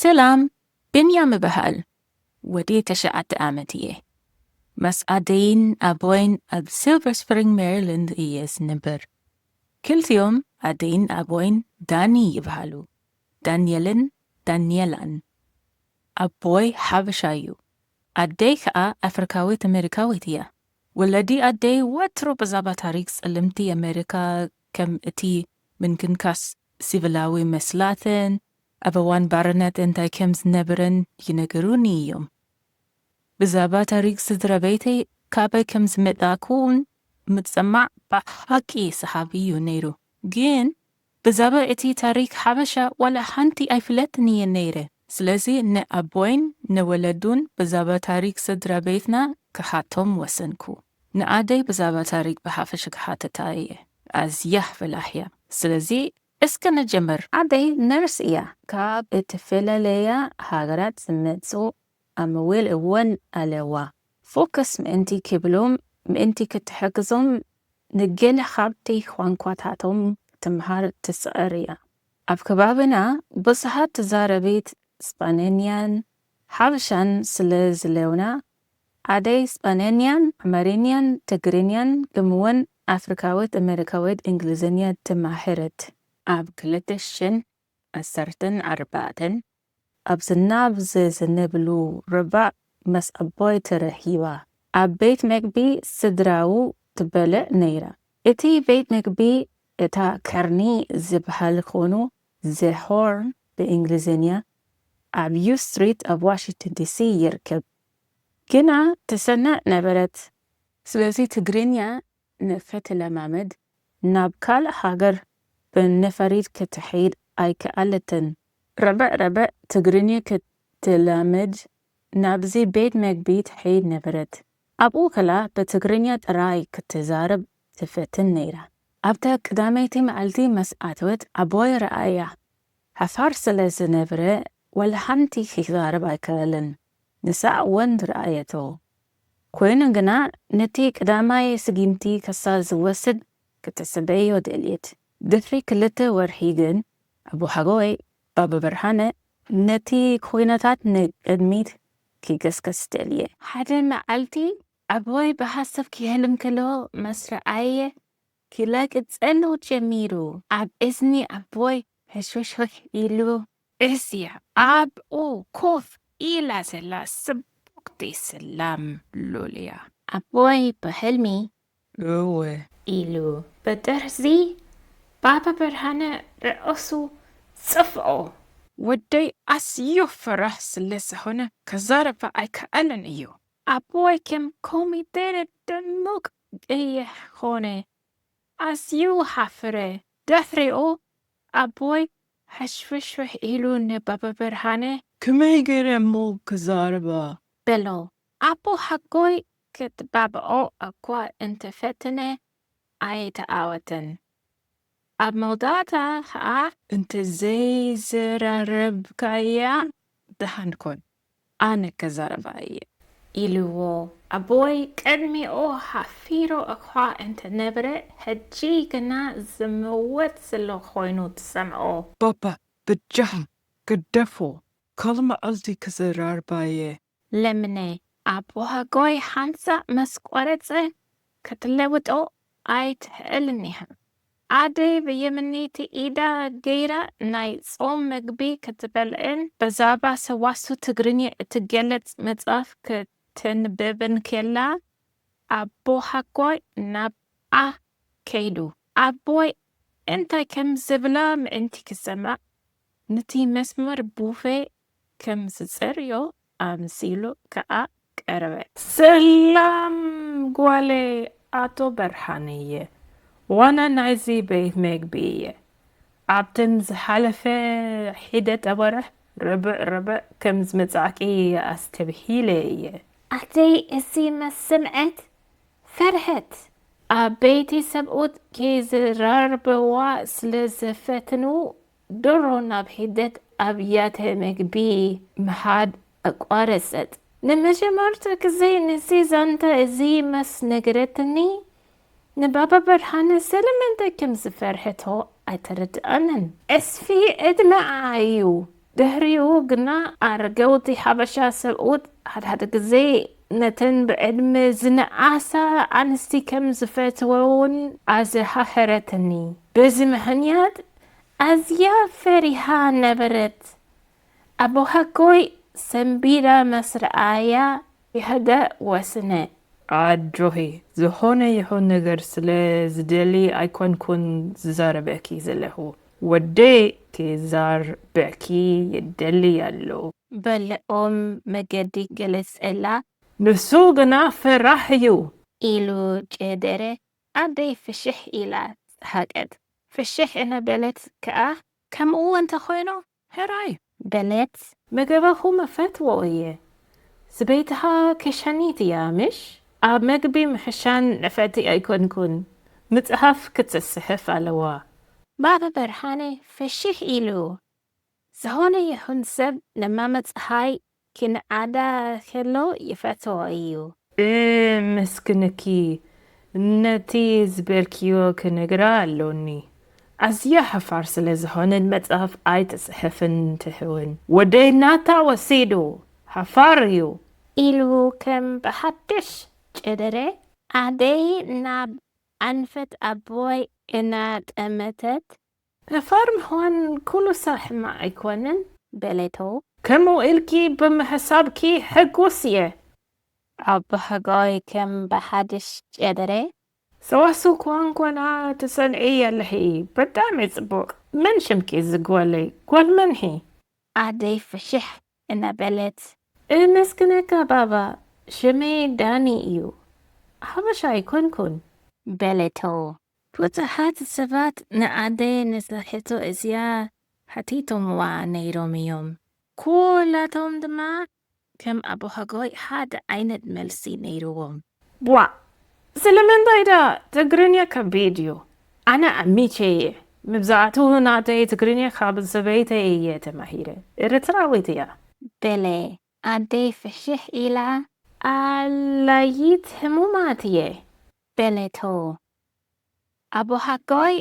ሰላም፣ ብንያም እበሃል። ወዲ ተሽዓተ ዓመት እየ። ምስ ኣደይን ኣቦይን ኣብ ሲልቨር ስፕሪንግ ሜሪላንድ እየ ዝነብር። ክልቲኦም ኣደይን ኣቦይን ዳኒ ይበሃሉ። ዳንኤልን ዳንኤላን። ኣቦይ ሓበሻ እዩ። ኣደይ ከኣ ኣፍሪካዊት ኣሜሪካዊት እያ። ወለዲ ኣደይ ወትሩ ብዛዕባ ታሪክ ጸለምቲ ኣሜሪካ፣ ከም እቲ ምንክንካስ ሲቪላዊ መስላትን ኣብ እዋን ባርነት እንታይ ከም ዝነበረን ይነግሩኒ እዮም። ብዛዕባ ታሪክ ስድራ ቤተይ ካበይ ከም ዝመጻእኩን ምጽማዕ ብሓቂ ሰሓቢ እዩ ነይሩ። ግን ብዛዕባ እቲ ታሪክ ሓበሻ ዋላ ሓንቲ ኣይፍለጥን እየ ነይረ። ስለዚ ንኣቦይን ንወለዱን ብዛዕባ ታሪክ ስድራ ቤትና ክሓቶም ወሰንኩ። ንኣደይ ብዛዕባ ታሪክ ብሓፈሻ ክሓተታ እየ። ኣዝያ ፈላሕ እያ። ስለዚ እስከ ንጀምር። ኣደይ ነርስ እያ። ካብ እተፈላለያ ሃገራት ዝመጹ ኣመዊል እውን ኣለዋ። ፎከስ ምእንቲ ክብሎም፣ ምእንቲ ክትሕግዞም፣ ንገለ ካብቲ ቋንቋታቶም ክትምሃር ትጽዕር እያ። ኣብ ከባቢና ብዙሓት ተዛረቢት ስጳነኛን ሓበሻን ስለ ዘለውና፣ ኣደይ ስጳነኛን ኣምሓርኛን ትግርኛን ከምኡውን ኣፍሪካዊት ኣሜሪካዊት እንግሊዝኛ ተማሂረት። ኣብ ክልተ ሽሕን ዓሰርተን ኣርባዕተን ኣብ ዝናብ ዝዝንብሉ ረባዕ ምስ ኣቦይ ተረኺባ። ኣብ ቤት መግቢ ስድራኡ ትበልዕ ነይራ። እቲ ቤት መግቢ እታ ከርኒ ዝበሃል ኮይኑ፣ ዘ ሆርን ብእንግሊዝኛ፣ ኣብ ዩ ስትሪት ኣብ ዋሽንግተን ዲሲ ይርከብ። ግና ትሰንዕ ነበረት። ስለዚ ትግርኛ ንክትለማመድ ናብ ካልእ ሃገር ብነፈሪት ክትኸይድ ኣይከኣለትን። ረብዕ ረብዕ ትግርኛ ክትለምድ ናብዚ ቤት መግቢ ትኸይድ ነበረት። ኣብኡ ከላ ብትግርኛ ጥራይ ክትዛረብ ትፈትን ነይራ። ኣብታ ቀዳመይቲ መዓልቲ ምስ ኣተወት ኣቦይ ረኣያ። ሓፋር ስለ ዝነበረ ዋላ ሓንቲ ክዛረብ ኣይከኣለን። ንሳ እውን ረኣየቶ። ኮይኑ ግና ነቲ ቀዳማይ ስጉምቲ ክሳብ ዝወስድ ክትጽበዮ ደልየት። ድሕሪ ክልተ ወርሒ ግን ኣቦሓጎይ ባባ ብርሃነ ነቲ ኲነታት ንቕድሚት ክገስግስ ደልየ። ሓደ መዓልቲ ኣቦይ ብሓሳብ ክህልም ከሎ ምስ ረኣየ ክላገጸሉ ጀሚሩ። ኣብ እዝኒ ኣቦይ ሕሽውሽውሕ ኢሉ። እዚኣ ኣብኡ ኮፍ ኢላ ዘላ ጽብቕቲ ሰላም ሉል እያ። ኣቦይ ብሕልሚ እወ። ኢሉ ብጥርዚ ባባ ብርሃነ ርእሱ ጸፍዖ። ወደይ ኣዝዩ ፈራህ ስለ ዝኾነ ክዛረብ ኣይከኣለን እዩ። ኣቦይ ከም ኮሚደረ ድሙቕ ቀይሕ ኾነ። ኣዝዩ ሓፈረ። ድሕሪኡ ኣቦይ ሕሽፍሽፍሕ ኢሉ ንባባ ብርሃነ። ከመይ ገይረ እሞ ክዛረባ? በሎ። ኣቦሓጎይ ክተባብዖ እኳ እንተፈተነ ኣይተዓወተን። ኣብ መወዳእታ ኸኣ። እንተዘይዘራረብካያ ደሓን ኩን፣ ኣነ ክዛረባ እየ። ኢልዎ። ኣቦይ ቅድሚኡ ሓፊሩ እኳ እንተነበረ፣ ሕጂ ግና ዝምወት ዘሎ ኮይኑ ተሰምዖ። ባባ፣ በጃኻ ግደፎ፣ ካልእ መዓልቲ ክዘራርባ እየ። ለምነ። ኣቦሓጎይ ሓንሳእ ምስ ቋረጸ ክትለውጦ ኣይትኽእልን ኢኻ። ኣደይ ብየምነይቲ ኢዳ ገይራ ናይ ጾም መግቢ ክትበልዕን ብዛዕባ ሰዋስው ትግርኛ እትገልጽ መጽሓፍ ከተንብብን ከላ፣ ኣቦሓጎይ ናብኣ ከይዱ። ኣቦይ እንታይ ከም ዝብላ ምእንቲ ክሰምዕ፣ ነቲ መስመር ቡፌ ከም ዝጸርዮ ኣምሲሉ ከኣ ቀረበ። ሰላም ጓለይ፣ ኣቶ ብርሃነ እየ። ዋና ናይዚ ቤት መግቢ እየ። ኣብተን ዝሓለፈ ሒደት ኣዋርሕ ርብዕ ርብዕ ከም ዝመጻእኪ ኣስተብሂለ እየ። ኣደይ እዚ ምስ ሰምዐት ፈርሀት። ኣበይቲ ሰብኡት ክዝራረብዋ ስለ ዝፈተኑ፣ ድሮ ናብ ሒደት ኣብያተ መግቢ ምኻድ ኣቋረጸት። ንመጀመርታ ግዜ ነዚ ዛንታ እዚ ምስ ነገረትኒ፣ ንባባ ብርሃነ ስለምንታይ ከም ዝፈርሐቶ ኣይተረድኣንን። ዕጽፊ ዕድመኣ እዩ። ድሕሪኡ ግና ኣረገውቲ ሓበሻ ሰብኡት ሓድሓደ ግዜ ነተን ብዕድመ ዝነኣሳ ኣንስቲ ከም ዝፈትወውን ኣዘኻኸረትኒ። በዚ ምኽንያት ኣዝያ ፈሪሃ ነበረት። ኣቦ ሃጎይ ሰንቢዳ ምስ ረኣያ ክሕደ ወስነ። ኣጆኺ፣ ዝኾነ ይኹን ነገር ስለ ዝደሊ ኣይኮንኩን ዝዛረበኪ ዘለኹ። ወደይ ክዛረበኪ ይደሊ ኣሎ። በለ ኦም መገዲ ገለጸላ። ንሱ ግና ፈራሕ እዩ። ኢሉ ጨደረ። ኣደይ ፍሽሕ ኢላ ሰሓቀት። ፍሽሕ እናበለት ከኣ፣ ከምኡ እንተኾይኑ፣ ሕራይ። በለት። መገባኹም እፈትዎ እየ። ስበይትኻ ከሻኒት እያ፣ ምሽ? ኣብ መግቢ ምሕሻን ንፈቲ ኣይኮንኩን። ምጽሓፍ ክትጽሕፍ ኣለዋ። ባባ ብርሃነ ፍሽሕ ኢሉ። ዝኾነ ይኹን ሰብ ንማመ ጸሃይ ክንዓዳ ከሎ ይፈትዎ እዩ። እምስክንኪ፣ ነቲ ዝበልክዮ ክነግራ ኣሎኒ። ኣዝያ ሓፋር ስለ ዝኾነት መጽሓፍ ኣይትጽሕፍን ትኸውን። ወደይ ናታ ወሲዱ፣ ሓፋር እዩ። ኢሉ ከም ብሓድሽ ጨደረ። ኣደይ ናብ ኣንፈት ኣቦይ እናጠመተት። ሓፋር ምዃን ኩሉ ሳዕ ሕማቕ ኣይኮነን። በለቶ። ከምኡ ኢልኪ ብምሕሳብኪ ሕጉስ እየ። ኣቦ ሃጎይ ከም ብሓድሽ ጨደረ። ሰዋስው ቋንቋና ትሰንዒ ኣለኺ። ብጣዕሚ ጽቡቕ። መን ሽምኪ እዚ ጓለይ? ጓል መንሂ? ኣደይ ፍሽሕ እናበለት። እመስግነካ ባባ፣ ሽመይ ዳኒ እዩ። ሓበሻ ኣይኮንኩን። በለቶ። ብዙሓት ሰባት ንኣደይ ነዛ ሕቶ እዚኣ ሓቲቶምዋ ነይሮም እዮም። ኩላቶም ድማ ከም ኣቦ ሃጎይ ሓደ ዓይነት መልሲ ነይርዎም። ቧእ! ስለምንታይ ደኣ? ትግርኛ ከቢድ እዩ። ኣነ ኣሚቼ እየ። መብዛሕትኡ ናተይ ትግርኛ ካብ ሰበይተይ እየ ተማሂረ። ኤርትራዊት እያ። በለ ኣደይ ፍሽሕ ኢላ። ኣላይት ሕሙማት እየ። በለቶ። ኣቦ ሃጎይ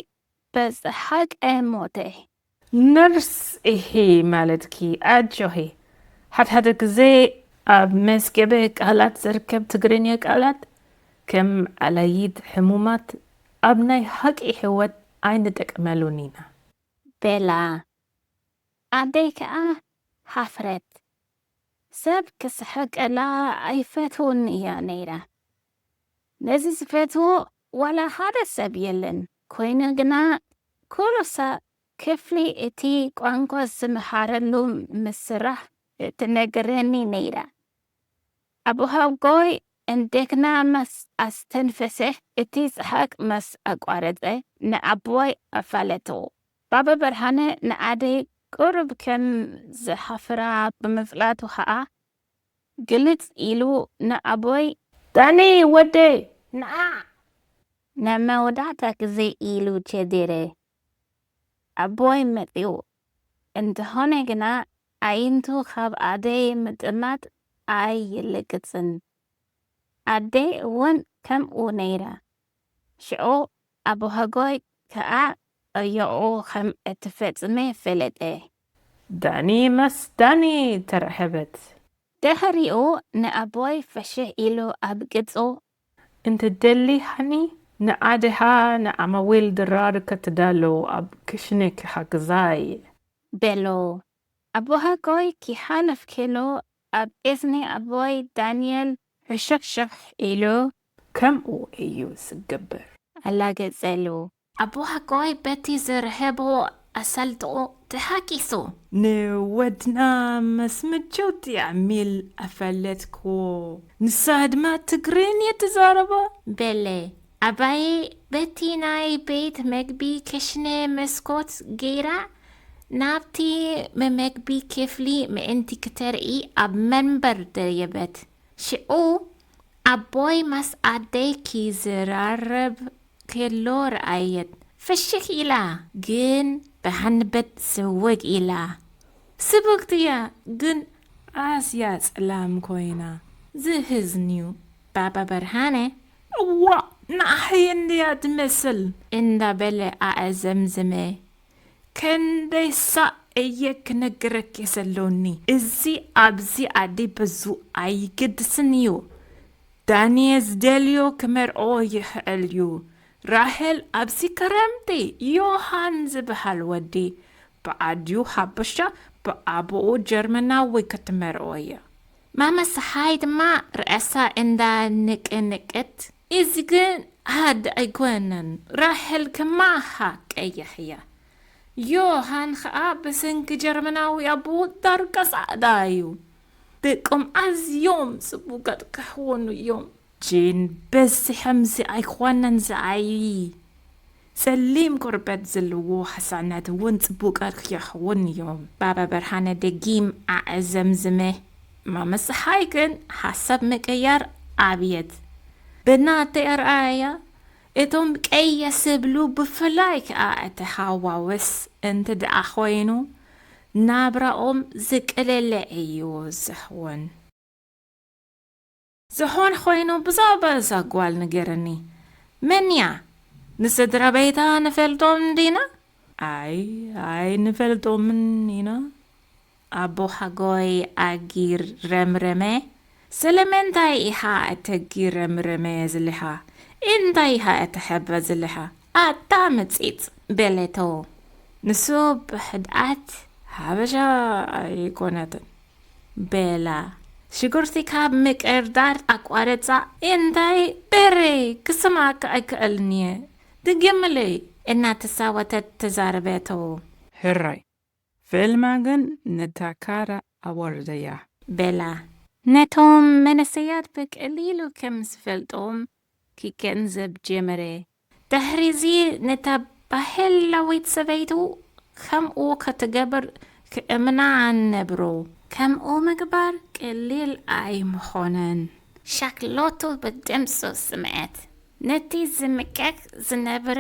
ብሰሓቕ ሞተ። ነርስ ኢኺ ማለትኪ ኣጆኺ። ሓድሓደ ግዜ ኣብ መዝገበ ቃላት ዝርከብ ትግርኛ ቃላት ከም ኣላይት ሕሙማት ኣብ ናይ ሓቂ ህይወት ኣይንጥቀመሉን ኢና። በላ። ኣደይ ከኣ ሓፍረት። ሰብ ክስሕቀላ ኣይፈትውን እያ ነይራ። ነዚ ዝፈትዎ ዋላ ሓደ ሰብ የለን። ኮይኑ ግና ኩሉ ሳዕ ክፍሊ እቲ ቋንቋ ዝመሃረሉ ምስራሕ ትነግረኒ ነይራ። ኣቦ ሃጎይ እንደገና ምስ ኣስተንፈሰ፣ እቲ ሰሓቕ ምስ ኣቋረጸ ንኣቦይ ኣፋለጥዎ። ባባ ብርሃነ ንኣደይ ቁሩብ ከም ዝሓፍራ ብምፍላጡ ኸኣ ግልጽ ኢሉ ንኣቦይ፣ ዳኒ ወደይ ንዓ! ንመወዳእታ ግዜ ኢሉ ቸዴረ። ኣቦይ መጺኡ። እንተኾነ ግና ኣዒንቱ ካብ ኣደይ ምጥማት ኣይልቅጽን። ኣደይ እውን ከምኡ ነይራ። ሽዑ ኣቦ ሃጎይ ከኣ ዕዮኡ ከም እትፈጽመ ፈለጠ። ዳኒ ምስ ዳኒ ተራኸበት። ድሕሪኡ ንኣቦይ ፍሽሕ ኢሉ ኣብ ገጹ። እንተ ደሊኻኒ ንኣደኻ ንዓማዊል ድራር ከተዳሉ ኣብ ክሽነ ክሓግዛ እየ። በሎ። ኣቦ ሃጎይ ክሓልፍ ከሎ ኣብ እዝኒ ኣቦይ ዳንኤል ሕሹኽሹኽ ኢሉ። ከምኡ እዩ ዝገብር። ኣላገጸሉ። ኣቦ ሃጎይ በቲ ዝረኸቦ ኣሳልጦ ተሓጒሱ። ንወድና ምስ ምችውቲ ዓሚል ኣፋለጥክዎ። ንሳ ድማ ትግርኛ ትዛረባ። በለ። ኣባዬ በቲ ናይ ቤት መግቢ ክሽነ መስኮት ገይራ ናብቲ መመግቢ ክፍሊ ምእንቲ ክተርኢ ኣብ መንበር ደየበት። ሽዑ ኣቦይ ምስ ኣደይ ክዘራረብ ከሎ ረኣየት። ፍሽኽ ኢላ፣ ግን ብሃንደበት ስውግ ኢላ። ስብእቲ እያ፣ ግን ኣዝያ ጸላም ኮይና። ዘሕዝን'ዩ። ባባ ብርሃነ፣ እዋእ፣ ንዓኺ እንድያ ትመስል። እንዳበለ ኣዕዘምዘመ። ክንደይ ሳዕ እየ ክነግረኪ ዘለኒ። እዚ ኣብዚ ኣዲ ብዙ ኣይግድስን እዩ። ዳንኤ ዝደልዮ ክመርኦ ይኽእል እዩ። ራሄል ኣብዚ ክረምቲ ዮሃን ዝበሃል ወዲ ብኣዲኡ ሓበሻ ብኣቦኡ ጀርመናዊ ክትመርኦ እያ። ማመ ሰሓይ ድማ ርእሳ እንዳ ንቅንቅት፣ እዚ ግን ሃድ ኣይኮነን፣ ራሄል ከማኻ ቀያሕ እያ። ዮሃን ኸኣ ብሰንኪ ጀርመናዊ ኣቦኡ ዳርጋ ጻዕዳ እዩ። ደቆም ኣዝዮም ጽቡቃት ክኾኑ እዮም። ጂን፣ በዚ ከምዚ ኣይኮነን ዝኣይ። ጸሊም ቆርበት ዘለዎ ህጻናት እውን ጽቡቃት ክኸውን እዮም። ባባ ብርሃነ ደጊም ኣዕዘምዝመ። ማመ ጸሓይ ግን ሓሳብ ምቅያር ኣብየት። ብናተይ ኣርኣያ እቶም ቀየ ዝብሉ ብፍላይ ከኣ እቲ ሃዋውስ እንተ ደኣ ኮይኑ ናብራኦም ዝቅለለ እዩ ዝኸውን። ዝኾነ ኮይኑ ብዛዕባ እዛ ጓል ንገረኒ። መን እያ? ንስድራ ቤታ ንፈልጦም እንዲና? ኣይ፣ ኣይ ንፈልጦምን ኢና። ኣቦ ሓጎይ ኣጊር ረምረመ። ስለምንታይ ኢኻ እተጊረምረመ ዝልኻ? እንታይ ኢኻ እተሐበ ዝልኻ? ኣታ ምጺጽ በለቶ። ንሱ ብሕድኣት ሓበሻ ኣይኮነትን በላ። ሽጉርቲ ካብ ምቅርዳር ኣቋረጻ። እንታይ በሬ ክስማዕካ ኣይክእልን እየ። ድገምለይ እናተሳወተት ተዛረበቶ። ሕራይ ፌልማ ግን ነታ ካራ ኣወርደያ። በላ። ነቶም መነሰያት ብቀሊሉ ከም ዝፈልጦም ክገንዘብ ጀመረ። ድሕሪዚ ነታ ባህላዊት ሰበይቱ ከምኡ ክትገብር ክእምና ነብሮ። ከምኡ ምግባር ቀሊል ኣይምኾነን። ሻክሎቱ ብድምፁ ስምዐት። ነቲ ዝምቀክ ዝነብረ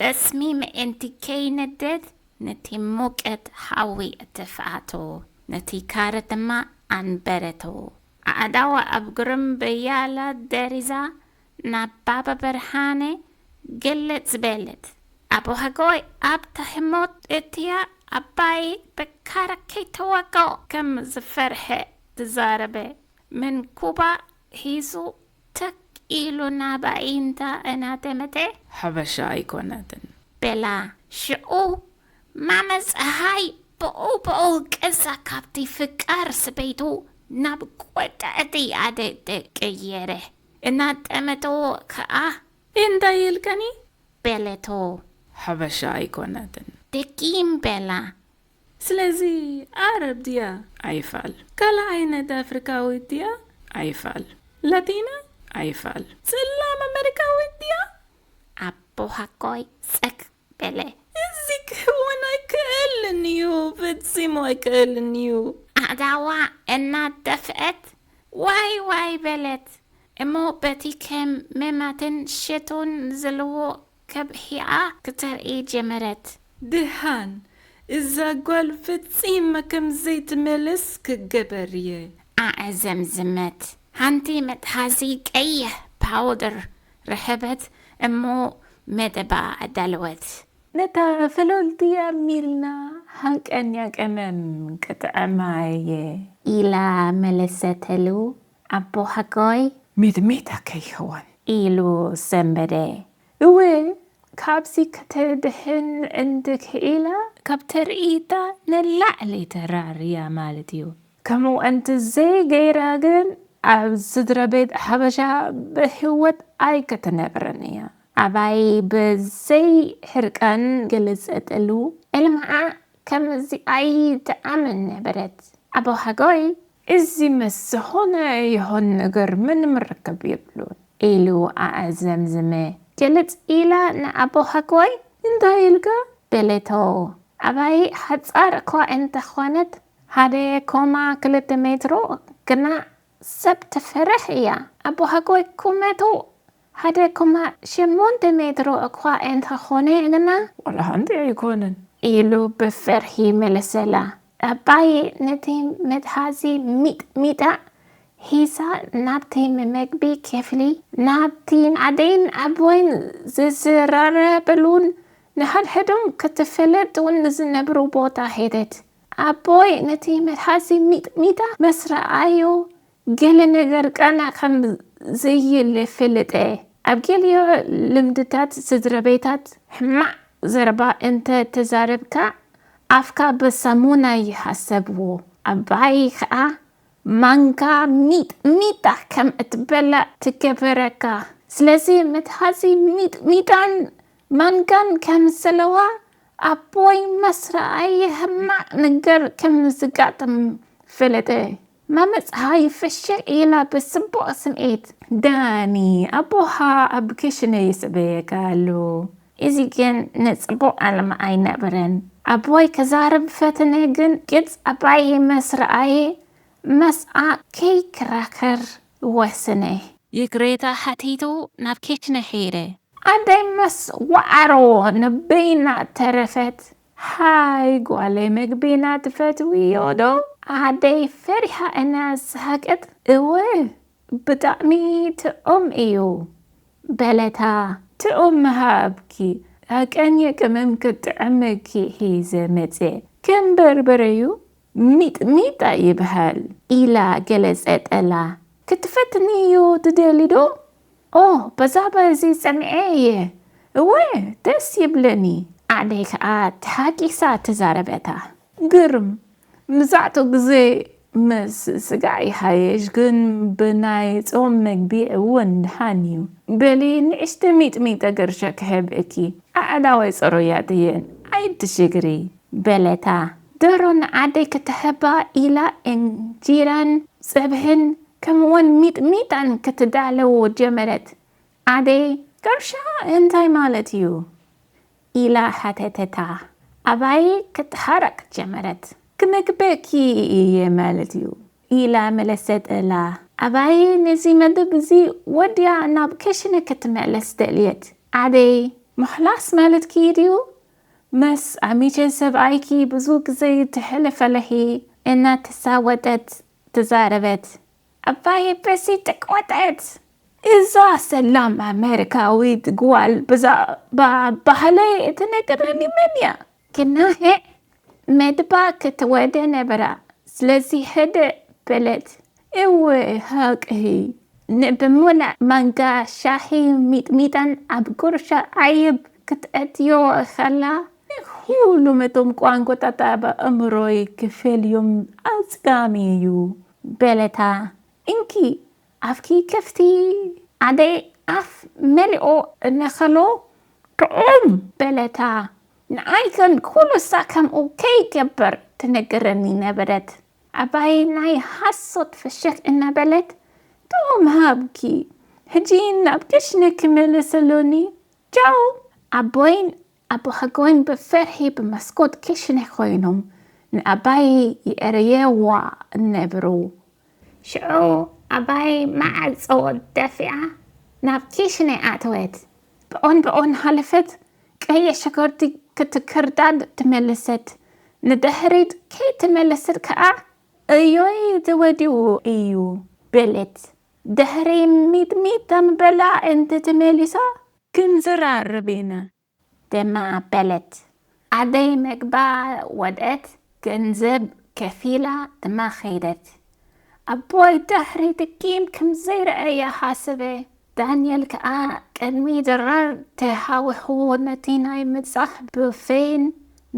ጠስሚ ምእንቲ ከይነደድ ነቲ ሙቀት ሓዊ ኣተፍኣቶ፣ ነቲ ካረ ድማ ኣንበረቶ። ኣእዳዋ ኣብ ግርም ብያላ ደሪዛ ናብ ባባ ብርሃነ ግልጽ በለት። ኣቦ ሓጎይ ኣብታ ህሞት እትያ ኣባይ ብካራ ከይተወግኦ ከም ዝፈርሐ ተዛረበ። መንኩባ ሒዙ ተክ ኢሉ ናብ ኣዒንታ እናጠመተ። ሓበሻ ኣይኮነትን። በላ። ሽዑ ማመ ጸሃይ ብኡ ብኡ ቅሳ ካብቲ ፍቃር ሰበይቱ ናብ ቁጥዕቲ ኣደ ተቀየረ። እናጠመተዎ ከኣ። እንታይ ኢልከኒ? በለቶ። ሓበሻ ኣይኮነትን። ደጊም በላ። ስለዚ ዓረብ ድያ? ኣይፋል። ካልእ ዓይነት ኣፍሪካዊት ድያ? ኣይፋል። ላቲና? ኣይፋል። ጸላም ኣመሪካዊት ድያ? ኣቦ ሓጎይ ጸክ በለ። እዚ ክህወን ኣይክእልን እዩ፣ ፈጺሙ ኣይክእልን እዩ። ኣእዳዋ እናደፍአት ዋይ ዋይ በለት። እሞ በቲ ከም ሜማትን ሸቶን ዘለዎ ከብሒኣ ክተርኢ ጀመረት። ደሓን፣ እዛ ጓል ፈጺማ ከም ዘይትመለስ ክገበር እየ። ኣዕዘምዝመት። ሓንቲ መትሓዚ ቀይሕ ፓውደር ረኸበት እሞ መደባ ኣዳለወት። ነታ ፈለልቲ ኣሚልና ሃንቀንያ ቀመም ክጥዕማ እየ። ኢላ መለሰተሉ። ኣቦ ሓጎይ። ሚጥሚጣ ከይኸውን። ኢሉ ሰንበደ። እወ፣ ካብዚ ከተድሕን እንድክኢላ ካብ ተርእይታ ንላዕሊ ተራርያ ማለት እዩ። ከምኡ እንተ ዘይገይራ ግን ኣብ ስድራ ቤት ሓበሻ ብህይወት ኣይክትነብርን እያ። ኣባይ ብዘይ ሕርቃን ገለጸትሉ። እልምዓ ከምዚ ኣይትኣምን ነበረት። ኣቦ ሓጎይ፣ እዚ ምስ ዝኾነ ይኹን ነገር ምንም ርክብ የብሉን። ኢሉ ኣዕዘምዝመ። ግልጽ ኢላ ንኣቦ ሓጎይ እንታይ ኢልካ? በለቶ። ኣባይ ሓጻር እኳ እንተኾነት፣ ሓደ ኮማ ክልተ ሜትሮ ግና ሰብ ትፈርሕ እያ። ኣቦ ሓጎይ ቁመቱ ሓደ ኮማ ሸሞንተ ሜትሮ እኳ እንተኾነ ግና። ዋላ ሓንቲ ኣይኮነን። ኢሉ ብፍርሒ መለሰላ። ኣባይ ነቲ መትሓዚ ሚጥሚጣ ሒዛ ናብቲ መመግቢ ክፍሊ፣ ናብቲ ኣደይን ኣቦይን ዝዝራረብሉን ንሓድሕዶም ክትፈልጥ እውን ንዝነብሩ ቦታ ሄደት። ኣቦይ ነቲ መትሓዚ ሚጥሚጣ መስረኣዮ ገለ ነገር ቃና ከም ዘይልፍልጠ። ኣብ ገሊዮ ልምድታት ስድራ ቤታት ሕማቕ ዘረባ እንተ ተዛረብካ ኣፍካ ብሳሙና ይሓሰብዎ። ኣባይ ከኣ ማንካ ሚጥሚጣ ከም እትበላ ትገበረካ። ስለዚ መትሓዚ ሚጥሚጣን ማንካን ከም ዘለዋ ኣቦይ መስረኣየ ሕማቕ ነገር ከም ዝጋጥም ፈለጠ። ማመጽሃይ ፍሽኽ ኢላ ብጽቡቕ ስምዒት፣ "ዳኒ፣ ኣቦኻ ኣብ ክሽነ ይጽበየካ ኣሎ። እዚ ግን ንጽቡቕ ዕላማ ኣይነበረን። ኣቦይ ክዛረብ ፈተነ፣ ግን ገጽ ኣባይ መስረኣየ መስኣ ከይከራኸር ወሰነ። ይቅሬታ ሓቲቱ ናብ ኬችነ ሄደ። ኣደይ ምስ ወዓሮ ንበይና ተረፈት። "ሃይ ጓለይ፣ መግቢና ትፈትውዮ ዶ?" ኣደይ ፈሪሃ እናሰሓቀት፣ "እወ፣ ብጣዕሚ ጥዑም እዩ" በለታ። "ጥዑም ምሃብኪ፣ ሓቀኛ ቅመም ክጥዕመኪ ሒዘ መጽየ። ከም በርበረዩ ሚጥሚጣ ይብሃል" ኢላ ገለጸተላ። "ክትፈትንዮ ትደሊ ዶ?" "ኦ፣ ብዛዕባ እዚ ሰሚዐ እየ። እወ፣ ደስ ይብለኒ" ኣደይ ከኣ ተሓጒሳ ተዛረበታ። "ግርም፣ መብዛሕትኡ ግዜ ምስ ስጋ ይሓይሽ፣ ግን ብናይ ጾም መግቢ እውን ደሓን እዩ። በሊ ንእሽቶ ሚጥሚጣ ግርሻ ክህበኪ፣ ኣእዳወይ ጽሩያት እየን፣ ኣይትሽግሪ" በለታ። ደሮ ንኣደይ ክትህባ ኢላ እንጂራን ጸብሕን ከምኡውን ሚጥሚጣን ክትዳለዉ ጀመረት። ኣደይ፣ "ግርሻ እንታይ ማለት እዩ?" ኢላ ሓተተታ። ኣባይ ክትሓርቕ ጀመረት። "ክመግበኪ እየ ማለት እዩ" ኢላ መለሰተላ። ኣባይ ነዚ መደብ እዚ ወዲኣ ናብ ክሽነ ክትመለስ ደልየት። ኣደይ፣ "ምሕላስ ማለትኪ ድዩ? ምስ ኣሚቸ ሰብኣይኪ ብዙ ግዜ ተሕልፊ ኣለኺ" እናተሳወጠት ተዛረበት። ኣባይ በዚ ተቆጠት። "እዛ ሰላም ኣመሪካዊት ጓል ብዛዕባ ባህለይ እትነግረኒ መን እያ?" ክናሄ መድባ ክትወደ ነበራ። ስለዚ ህድእ በለት። "እወ፣ ሃቅኺ፣ ንብሙላእ ማንጋ ሻሂ ሚጥሚጣን ኣብ ጉርሻ ዓይብ ክትእትዮ ከላ፣ ኩሎም እቶም ቋንቋታት ኣብ ኣእምሮይ ክፈልዮም ኣጸጋሚ እዩ" በለታ። "እንኪ፣ ኣፍኪ ክፍቲ" ኣደይ ኣፍ መሊኦ እናኸሎ፣ "ጥዑም" በለታ። ንዓይ ግን ኩሉ ሳዕ ከምኡ ከይገብር ትነግረኒ ነበረት። ኣባይ ናይ ሓሶት ፍሽኽ እናበለት፣ "ጥዑም ሃብኪ፣ ሕጂ ናብ ክሽነ ክመለስ ኣሎኒ። ቻው!" ኣቦይን ኣቦሓጎይን ብፍርሒ ብመስኮት ክሽነ ኮይኖም ንኣባይ ይእርይዋ ነበሩ። ሽዑ ኣባይ ማዕጾ ደፊኣ ናብ ኪሽነ ኣተወት። ብኦን ብኦን ሓለፈት፣ ቀይሕ ሽጉርቲ ክትክርዳድ ተመለሰት። ንድሕሪት ከይተመለሰት ከኣ፣ "እዮይ ተወዲኡ እዩ" በለት። ድሕሪ ሚጥሚጣ ምብላዕ እንተተመሊሳ፣ ክንዘራረብ ኢና። ድማ በለት። ኣደይ መግባ ወድአት፣ ገንዘብ ከፊላ ድማ ኸይደት። ኣቦይ ድሕሪ ድጊም ከም ዘይረኣያ ሓሰበ። ዳንኤል ከኣ ቅድሚ ድራር ተሃዊኹ ነቲ ናይ ምብጻሕ ቡፌን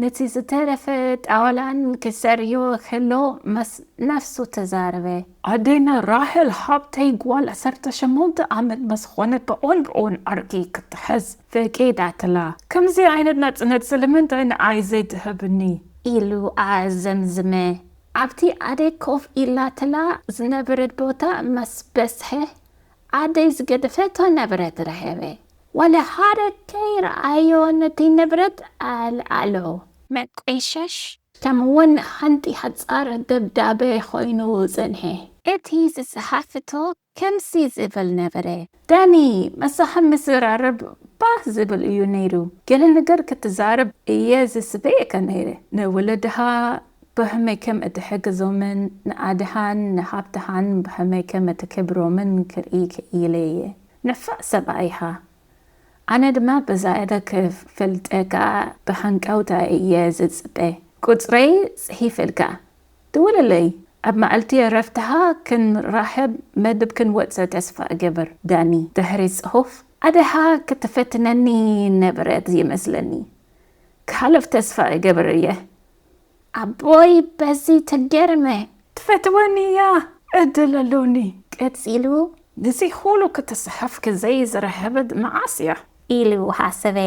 ነቲ ዝተረፈ ጣውላን ክሰርዮ ከሎ ምስ ነፍሱ ተዛረበ። ኣዴና ራሄል ሃብተይ ጓል ዓሰርተ ሸሞንተ ዓመት ምስ ኾነት ብኦን ብኦን ዓርኪ ክትሕዝ ፈቂዳትላ። ከምዚ ዓይነት ናጽነት ስለምንታይ ንዓይ ዘይትህብኒ? ኢሉ ኣዘምዝመ። ኣብቲ ኣደይ ኮፍ ኢላትላ ዝነበረት ቦታ ምስ በጽሐ ኣደይ ዝገደፈቶ ንብረት ረኸበ። ዋላ ሓደ ከይረኣዮ ነቲ ንብረት ኣልዓሎ። መቆሸሽ ከምኡውን ሓንቲ ሓጻር ደብዳበ ኮይኑ ጸንሐ። እቲ ዝጸሓፈቶ ከምዚ ዝብል ነበረ። ዳኒ፣ ምሳኻ ምዝራረብ ባህ ዝብል እዩ ነይሩ። ገለ ነገር ክትዛረብ እየ ዝጽበየካ ነይረ። ንወለድኻ ብኸመይ ከም እትሕግዞምን ንኣድኻን ንሓብትኻን ብኸመይ ከም እተኽብሮምን ክርኢ ክኢለ እየ። ንፉዕ ሰብኣይ ኢኻ። ኣነ ድማ ብዝያዳ ክፈልጠካ ብሃንቀውታ እየ ዝጽበ። ቁጽረይ ጽሒፈልካ። ደውለለይ። ኣብ መዓልቲ ዕረፍትኻ ክንራኸብ መደብ ክንወጽእ ተስፋ እገብር። ዳኒ፣ ድሕሪ ጽሑፍ ኣደኻ ክትፈትነኒ ነበረት ይመስለኒ። ክሓልፍ ተስፋ እገብር እየ። ኣቦይ በዚ ተገርመ። ትፈትወኒ እያ፣ ዕድል ኣሎኒ። ቀጺሉ፣ ንዚ ኩሉ ክትስሓፍ ግዜ ዝረኸበት መዓስ እያ? ኢሉ ሓሰበ።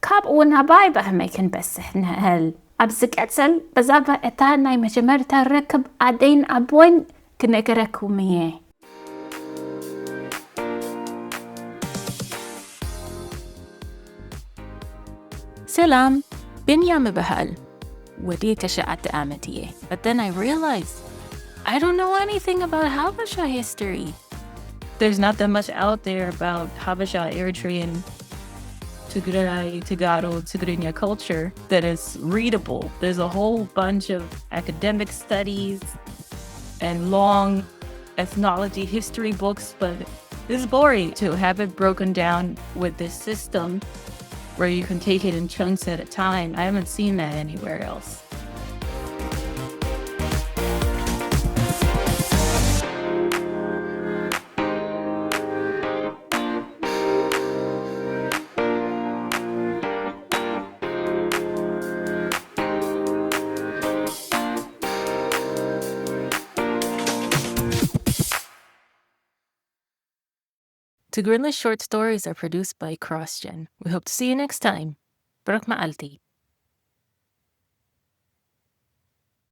ካብኡ ናባይ ብኸመይ ክንበጽሕ ንኽእል? ኣብ ዝቀጽል ብዛዕባ እታ ናይ መጀመርታ ርክብ ኣደይን ኣቦይን ክነግረኩም እየ። ሰላም፣ ብንያም እበሃል። ወዲ ተሽዓተ ዓመት እየ። But then I realized I don't know anything about Habesha history. There's not that much out there about Habesha, Eritrean, Tigray, Tigaro, Tigrinya culture that is readable. There's a whole bunch of academic studies and long ethnology history books, but it's boring to have it broken down with this system where you can take it in chunks at a time. I haven't seen that anywhere else. Tigrinya short stories are produced by CrossGen. We hope to see you next time. ብሩኽ መዓልቲ።